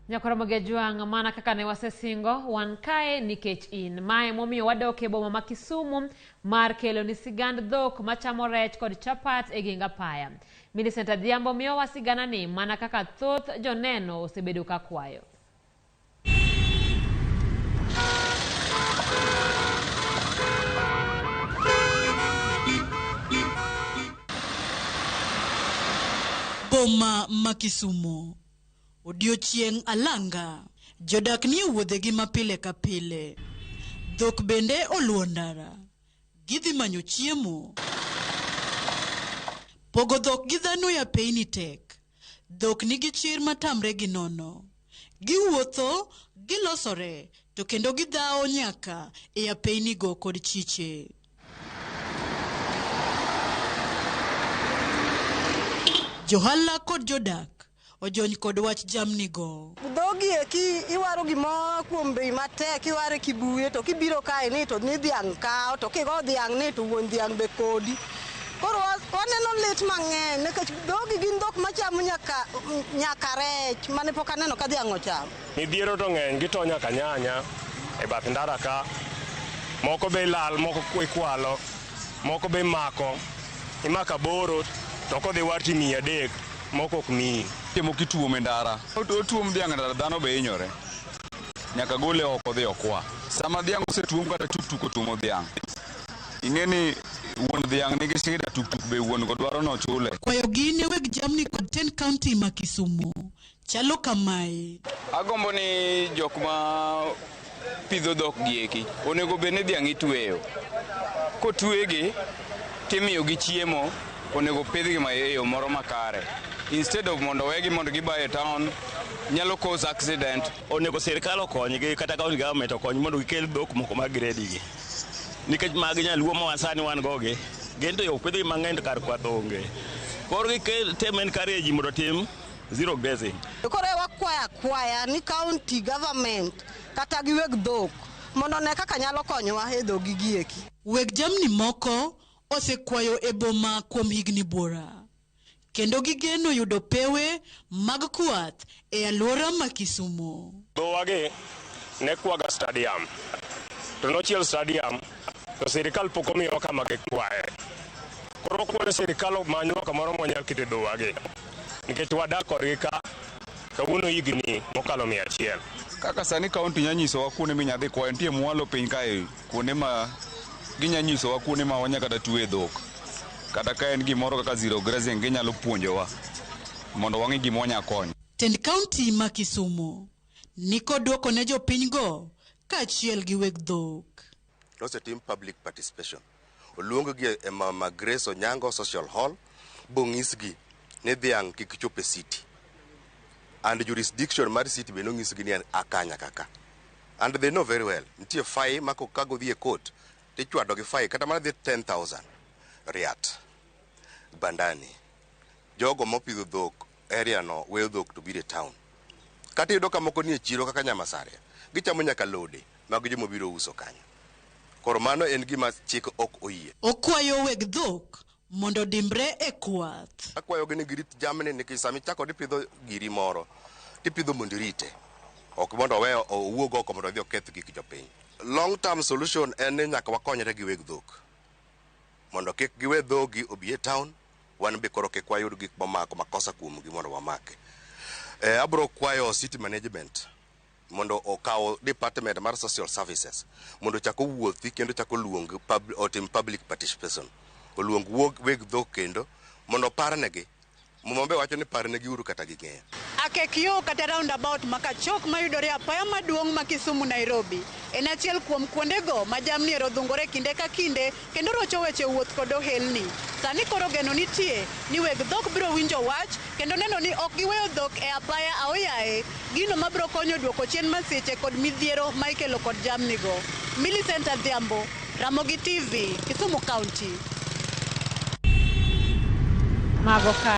Nyakoromogi Ajwang', mana kaka ne wasesingo, wan kae nikech in. Mae momiyo wadok e boma ma Kisumu mar kelo ni sigand dhok machamo rech kod chapat e ging apaya. Millicent Adhiambo miyowa siganani mana kaka thoth joneno osebedo ka kwayo. Boma ma Kisumu. Odiechieng' alanga, jodak nie wuodhegi ma pile ka pile. Dhok bende oluwo ndara. Gidhi manyo chiemo. Pogo dhok gi dhano e apeyni tek. Dhok nigi chir matamre gi nono. Giwuotho, gilosore, to kendo gidhawo nyaka e apeynigo kod chiche. Johala kod jodak ojony kod wach jamni go. Dhogi eki iwaro gimoro kuom bei matek, iware kibuye to kibiro kae ni to ni dhiang' kawo to kigo dhiang' ni to wuon dhiang' be kodi. Koro waneno lit mang'eny nikech dhogi gin dhok machamo nyaka nyaka rech mane pok aneno ka dhiang' ochamo. Midhiero to ng'eny gito nyaka nyanya e bath ndara ka. Moko be ilal, moko ikwalo, moko be imako. Imako aboro to kodhi war to imiyi adek, moko ok miyi. Moko ituomo e ndara. Otuom dhiang' e ndara dhano be hinyore. Nyaka gole oko odhi okwa. Sama dhiang' osetuom kata tuktuk otuomo dhiang', ing'e ni wuon dhiang' nigi shida tuktuk be wuon go dwaro nochule. Kwayogi ne weg jamni kod tend kaunti ma Kisumu chalo kamae. Agombo ni jok ma pidho dhok gi eki onego bed ni dhiang' itweyo. Kotwegi timiyogi chiemo, onego pidhgi ma e yo moro makare. Instead of mondo wegi mondo gibayo e town, nyalo cause accident. Onego sirkal okonygi kata county government okony mondo gikel dhok moko mag gredi gi. Nikech mag nyaluo ma sani wan go gi, gin to opidhgi mang'eny to kar kwath onge. Koro gikel tem encourage mondo otim zero grazing. Koro wakwaya akwaya ni county government kata gi weg dhok mondo one kaka nyalo konyowa e dhogi gi eki. Weg jamni moko osekwayo e boma kuom higni buora kendo gigeno yudo pewe mag kwath e alwora ma Kisumu. Dhowagi ne kwaga stadium to nochiel stadium to sirikal pok omiyowa kama gikwaye. Koro wakwayo sirikal omanywa kamoro mwanyalo kete dhowagi nikech wadak kodgi ka kawuono higni mokalo 100. Kaka sani kaunti nya nyisowa kuonde minya dhi kwayo, nitie mwalo piny kae kuonde ma ginya nyisowa kuonde ma wanya kata twe dhok. Kata ka en gimoro kaka zero grazing ginyalo puonjowa mondo wang'e gima wanya konyo. Tend kaunti ma Kisumu nikod dwoko ne jopinygo kaachiel gi weg dhok. Nosetim public participation. Oluong gi e Mama Grace Onyango Social Hall bong'isgi ni dhiang' kik chop e city. And jurisdiction mar city be nonyisgi ni aka nyaka ka. And they know very well. Nitie fine ma ka godhi e court tichwado gi fine kata mana dhi 10,000 riat. Bandani. Jogo mopidho dhok area no weyo dhok to biro e town. Kata iyudo ka moko nie chiro kaka Nyamasaria. Gichamo nyaka lode mag joma biro uso kanyo. Koro mano en gima chik ok oyie. Okwayo weg dhok mondo odimbre e kwath. Akwayogi ni girit jamni nikech sama ichako ipidho giri moro tipidho mondo irite. Ok mondo owe owuog oko mondo odhi oketh gik jopiny. Long term solution en ni nyaka wakonyre gi weg dhok. Mondo kik giwe dhogi obi e town, wan be koro kik wayud gik momako makosa kuomgi mondo wamake. Abro kwayo city management mondo okaw department mar social services mondo ochak owuothi kendo ochak oluong otim public participation. Oluong weg dhok kendo mondo oparnegi. Muma be wacho ni parnegi uru kata ging'eyo. Akek yo kata roundabout ma Kachok mayudore apaya maduong' ma Kisumu Nairobi en achiel kuom kuondego ma jamni ero dhungore kinde ka kinde kendo rocho weche wuoth kod ohelni. Sani koro geno nitie ni weg dhok biro winjo wach kendo neno ni ok giweyo dhok e apaya aoyaye, gino mabiro konyo duoko chien masiche kod midhiero ma ikelo kod jamni go. Millicent Adhiambo, Ramogi TV, Kisumu County. Mago ka